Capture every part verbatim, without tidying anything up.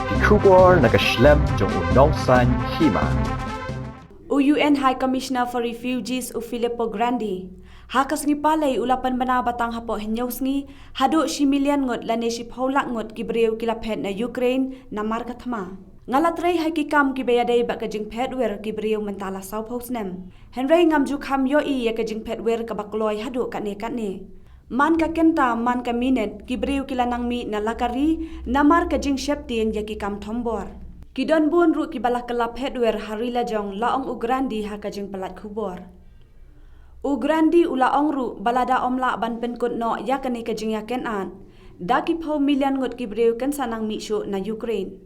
Ki khubor na ka shlem jong u nongsan hima. U U N High Commissioner for Refugees u Filippo Grandi ha ka sngi Palei u la pynbna ba tang hapoh hynñiew sngi haduh shi million ngut lane shiphew lak ngut ki briew ki la phet na Ukraine namar ka thma. Nga la trei ha ki kam kiba ïadei bad ka jingphet wir ki briew mynta la sawphew snem. Hynrei ngam ju kham ïohi ïa ka jingphet wir kaba kloi haduh katne katne. Man ka kynta man ka minit ki briew ki la nang mih na la ka ri namar ka jingsheptieng ïa ki kam thombor. Ki don bun ruh kiba la kylla phet wir ha ri la jong, la ong u Grandi ha ka jingpynlait khubor. U Grandi u la ong ruh ba lada ym lah ban pynkut noh ïa kane ka jingïakynad, da ki phew million ngut ki briew kin sa nang mih shuh na Ukraine.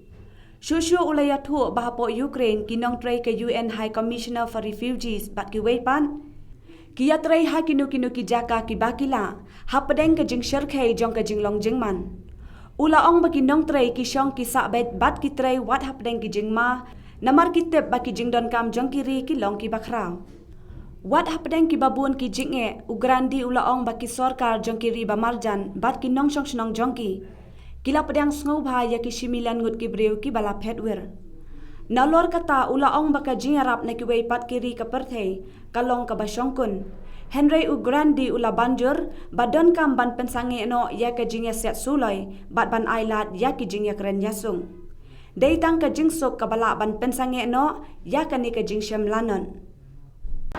Shuh shuh u la ïathuh ba hapoh Ukraine ki nongtrei ka U N High Commissioner for Refugees bad kiwei pat ki ïatrei ha kino kino ki jaka kiba ki lah hapdeng ka jingshyrkhei jong ka jinglong jingman. U la ong ba ki nongtrei ki shong ki sah beit bad ki trei wat hapdeng ki jingma namar ki tip ba ki jingdonkam jong ki ri ki long kiba khraw. Wat hapdeng kiba bun ki jingeh, u Grandi u la ong ba ki sorkar jong ki ri ba marjan bad ki nongshong shnong jong ki ki la pdiang sngewbha ïa ki shi million ngut ki briew kiba la phet wir. Nalor kata u la ong ba ka jingïarap na kiwei pat ki ri ka pyrthei ka long kaba shongkun. Hynrei u Grandi u la ban jur ba donkam ban pynsangeh noh ïa ka jingïasiat suloi bad ban ailad ïa ki jingïakren ïasung. Dei tang ka jingsuk kaba lah ban pynsangeh noh ïa kane ka jingshim lanot.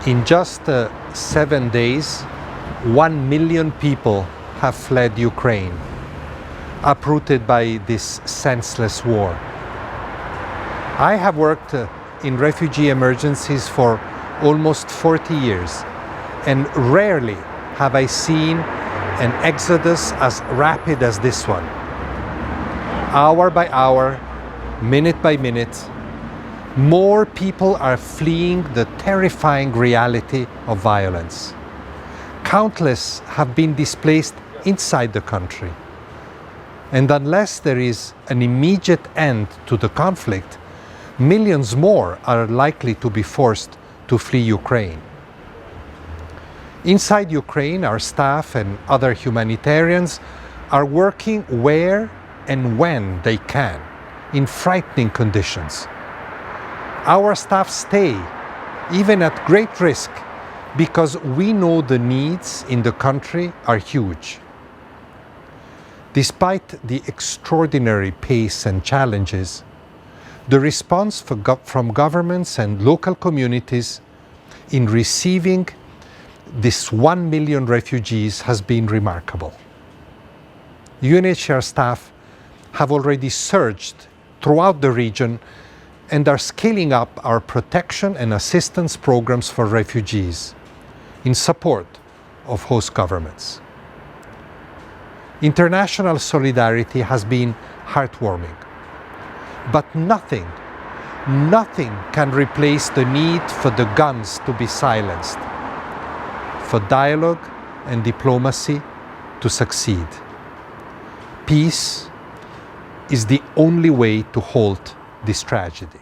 In just uh, seven days, one million people have fled Ukraine, uprooted by this senseless war. I have worked uh, in refugee emergencies for almost forty years, and rarely have I seen an exodus as rapid as this one. Hour by hour, minute by minute, more people are fleeing the terrifying reality of violence. Countless have been displaced inside the country. And unless there is an immediate end to the conflict, millions more are likely to be forced to flee Ukraine. Inside Ukraine, our staff and other humanitarians are working where and when they can in frightening conditions. Our staff stay, even at great risk, because we know the needs in the country are huge. Despite the extraordinary pace and challenges, the response from governments and local communities in receiving this one million refugees has been remarkable. U N H C R staff have already surged throughout the region and are scaling up our protection and assistance programs for refugees in support of host governments. International solidarity has been heartwarming, but nothing, nothing can replace the need for the guns to be silenced, for dialogue and diplomacy to succeed. Peace is the only way to halt this tragedy.